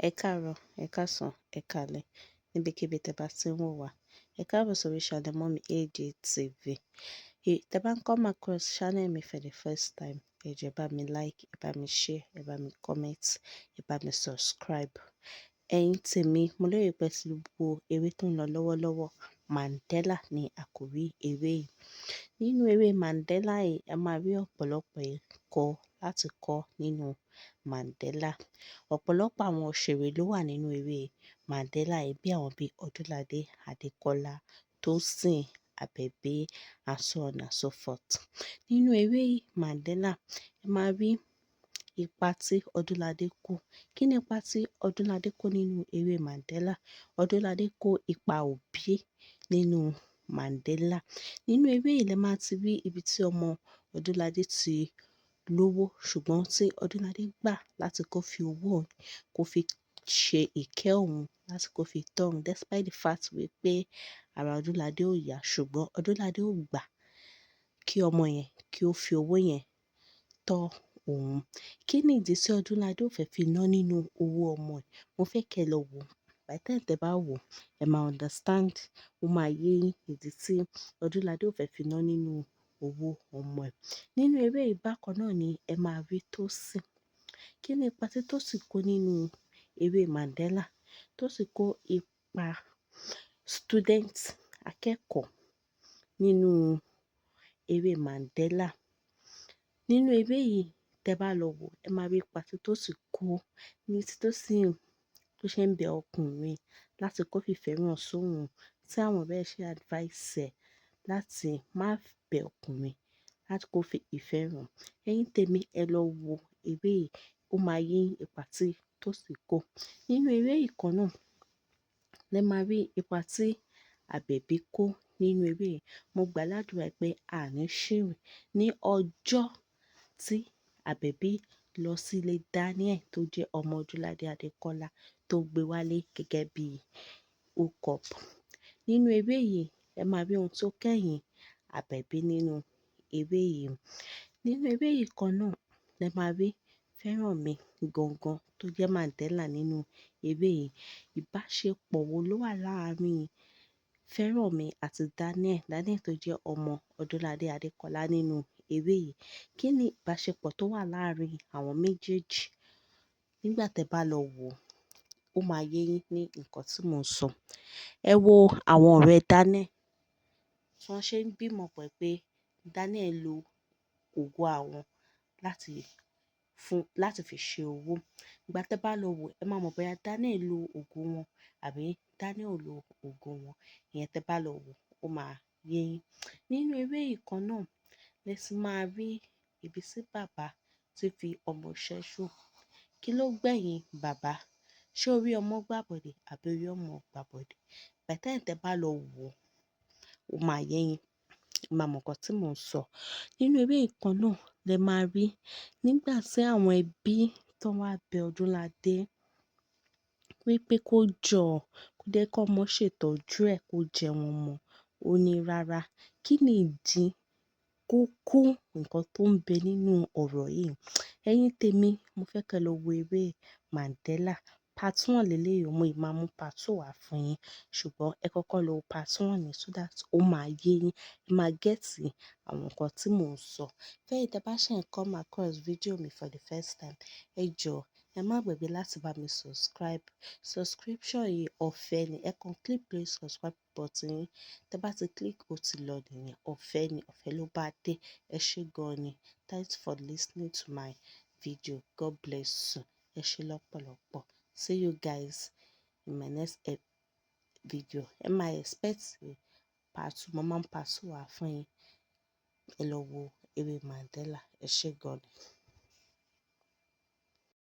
Ẹ káàárọ̀, ẹ̀ káàsán, ẹ̀ káalẹ́ níbikíbi tí ẹ bá tí ń wò wá. Ẹ káàbọ̀ sórí channel Mummy AJ TV. Tẹ́ bá ń come across channel mi for the first time, ẹ jọ̀ọ́, ẹ bá mi like, ẹ bá mi share, ẹ bá mi comment, ẹ bá mi subscribe. Ẹ̀yin tèmi, mo lérò pé ẹ ti wo eré tó ń lọ lọ́wọ́lọ́wọ́. Mandela ni àkórí eré yìí. Nínú eré Mandela yìí, a máa rí ọ̀pọ̀lọpọ̀ ẹ̀kọ́ láti kọ́ nínú Mandela. Ọ̀pọ̀lọpọ̀ àwọn òṣèré ló wà nínú eré Mandela yìí, bí àwọn bíi Ọdúnladé Adékọ́lá, Tósìn Àbẹ̀bí, and so on and so forth. Nínú eré Mandela, ẹ máa rí ipa tí Ọdúnladé kó. Kí ni ipa tí Ọdúnladé kó nínú eré Mandela? Ọdúnladé kó ipa òbí nínú Mandela. Nínú eré yìí lẹ máa ti rí ibi tí ọmọ Ọdúnladé ti lówó, ṣùgbọ́n tí Ọdúnladé gbà láti kó fi owó òun kó fi ṣe ìkẹ́ òun, láti kó fi tọ́ òun, despite the fact wípé ara Ọdúnladé ò yá, ṣùgbọ́n Ọdúnladé ò gbà kí ọmọ yẹn kí ó fi owó yẹn tọ́ òun. Kí ni ìdí tí Ọdúnladé ò fẹ́ fi ná nínú owó ọmọ ẹ̀? Mo fẹ́ kí ẹ lọ wò. By the time tẹ bá wò, ẹ máa understand. Ó máa yé yín ìdí tí Ọdúnladé ò fẹ́ fi ná nínú owó ọmọ ẹ̀. Nínú eré yìí bákan náà ni ẹ máa rí Tósìn. Kí ni ipa tí Tósìn kó nínú eré Mandela? Tósìn kó ipa student, akẹ́kọ̀ọ́ nínú eré Mandela. Nínú eré yìí, tẹ bá lọ wò, ẹ máa rí ipa tí Tósìn kó ní tí Tósìn tó ṣe ń bẹ ọkùnrin láti kó fìfẹ́ hàn sóun, tí àwọn ọ̀rẹ́ ẹ ṣe advice ẹ̀ láti má bẹ ọkùnrin láti kó fi ìfẹ́ hàn. Ẹ̀yin tèmi, ẹ lọ wo eré yìí, ó máa yé ipa tí Tósìn kó. Nínú eré yìí kan náà, lẹ máa rí ipa tí Àbẹ̀bí kó nínú eré yìí. Mo gbà ládùrá pé àní ṣìrìn ní ọjọ́ tí Àbẹ̀bí lọ sílé Daniel tó jẹ́ ọmọ Ọdúnladé Adékọ́lá tó gbé wálé gẹ́gẹ́ bí hookup. Nínú eré yìí, ẹ máa rí ohun tó kẹ́yìn Àbẹ̀bí nínú eré yìí. Nínú eré yìí kan náà, lẹ máa rí Fẹ́rànmi gangan tó jẹ́ Mandela nínú eré yìí. Ìbáṣepọ̀ wo ló wà láàárín Fẹ́rànmi àti Daniel, Daniel tó jẹ́ ọmọ Ọdúnladé Adékọ́lá nínú eré yìí? Kí ni ìbáṣepọ̀ tó wà láàárín àwọn méjèèjì? Nígbà tẹ bá lọ wò, ó máa yé yín ní nǹkan tí mò ń sọ. Ẹ wo àwọn ọ̀rẹ́ Daniel tí wọ́n ṣe ń gbìmọ̀ pọ̀ pé Daniel lo ògo àwọn láti fún láti fi ṣe owó. Ìgbà tẹ bá lọ wò, ẹ máa mọ̀ bóyá Daniel lo ògo wọn àbí Daniel ò lo ògo wọn. Ìyẹn tẹ bá lọ wò, ó máa yé yín. Nínú eré yìí kan náà, lẹ ti máa rí ibi tí bàbá ti fi ọmọ ṣẹ́ṣó. Kí ló gbẹ̀yìn bàbá? Ṣé orí ọmọ gbàbọ̀dè àbí orí ọmọ ò gbàbọ̀dè? By the time tẹ bá lọ wò, ó máa yé yín. Ẹ máa mọ̀ nǹkan tí mò ń sọ. Nínú eré yìí kan náà lẹ máa rí nígbà tí àwọn ẹbí tó wá bẹ Ọdúnladé wípé kó jọ̀, kó jẹ́ kí ọmọ ṣètọ́jú ẹ̀, kó jẹun ọmọ. Ó ní rárá. Kí ni ìdí kókó nǹkan tó ń bẹ nínú ọ̀rọ̀ yìí? Ẹ̀yin tèmi, mo fẹ́ kí ẹ lọ wo eré Mandela. Part one léleyìí, mo ì máa mú part two wá fún yín. Ṣùgbọ́n ẹ kọ́kọ́ lọ wo part one yẹn so that ó máa yé yín. Ẹ máa get àwọn nǹkan tí mò ń sọ. Fẹ́yìn tí ẹ bá ṣe ń come across video mi for the first time, ẹ jọ̀ọ́, ẹ má gbàgbé láti bá mi subscribe. Subscription yìí ọ̀fẹ́ ni. Ẹ kàn click lórí subscribe button yín. Tẹ bá ti click, ó ti lọ nìyẹn. Ọ̀fẹ́ ni, ọ̀fẹ́ ló bá dé. Ẹ ṣé gan ni. Thanks for listening to my video. God bless you. Ẹ ṣé lọ́pọ̀lọ́pọ̀. See you guys in my next video. Ẹ máa expect part two. Mo máa ń part two wá fún yín. Ẹ lọ wo eré Mandela. Ẹ ṣé gan ni.